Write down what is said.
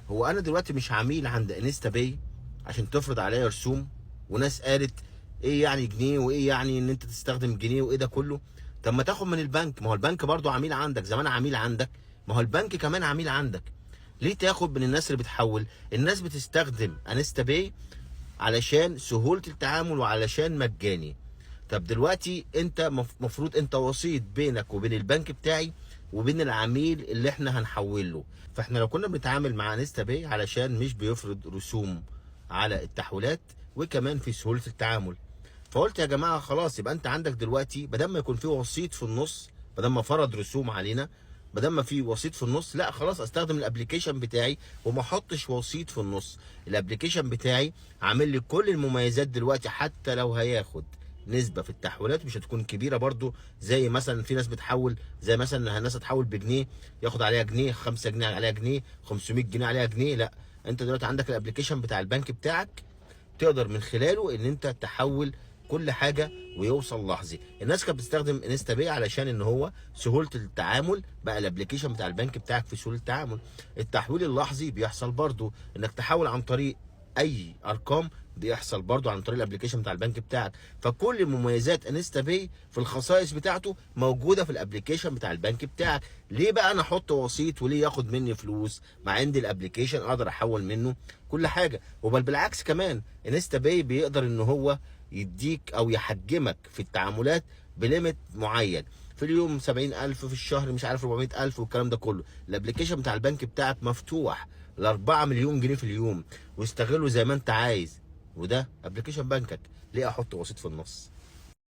هو انا دلوقتي مش عميل عند InstaPay عشان تفرض عليا رسوم؟ وناس قالت ايه يعني جنيه، وايه يعني ان انت تستخدم جنيه، وايه ده كله؟ طب ما تاخد من البنك، ما هو البنك برضو عميل عندك. زمان عميل عندك، ما هو البنك كمان عميل عندك. ليه تاخد من الناس اللي بتحول؟ الناس بتستخدم InstaPay علشان سهولة التعامل وعلشان مجاني. طب دلوقتي انت مفروض انت وسيط بينك وبين البنك بتاعي وبين العميل اللي احنا هنحول له. فاحنا لو كنا بنتعامل مع InstaPay علشان مش بيفرض رسوم على التحويلات وكمان في سهولة التعامل، فقلت يا جماعة خلاص، يبقى انت عندك دلوقتي بدل ما يكون في وسيط في النص، بدل ما فرض رسوم علينا، بدل ما في وسيط في النص، لا خلاص استخدم ال application بتاعي وما احطش وسيط في النص. ال application بتاعي عامل لي كل المميزات دلوقتي، حتى لو هياخد نسبة في التحويلات مش هتكون كبيرة برضو، زي مثلا في ناس بتحول، زي مثلا الناس هتحول بجنيه ياخد عليها جنيه، 5 جنيه عليها جنيه، 500 جنيه عليها جنيه. لا، انت دلوقتي عندك ال application بتاع البنك بتاعك، تقدر من خلاله ان انت تحول كل حاجة ويوصل لحظي. الناس كانت بتستخدم InstaPay علشان ان هو سهولة التعامل، بقى ال application بتاع البنك بتاعك في سهولة التعامل. التحويل اللحظي بيحصل برضو، انك تحول عن طريق اي ارقام بيحصل برضو عن طريق ال application بتاع البنك بتاعك. فكل مميزات InstaPay في الخصائص بتاعته موجودة في ال application بتاع البنك بتاعك. ليه بقى انا احط وسيط وليه ياخد مني فلوس؟ مع عندي ال application اقدر احول منه كل حاجة. وبل بالعكس كمان InstaPay بيقدر ان هو يديك او يحجمك في التعاملات ب limit معين، في اليوم 70,000، في الشهر مش عارف 400,000 والكلام ده كله. ال application بتاع البنك بتاعك مفتوح ل 4 مليون جنيه في اليوم، واستغله زي ما انت عايز، وده application بنكك. ليه احط وسيط في النص؟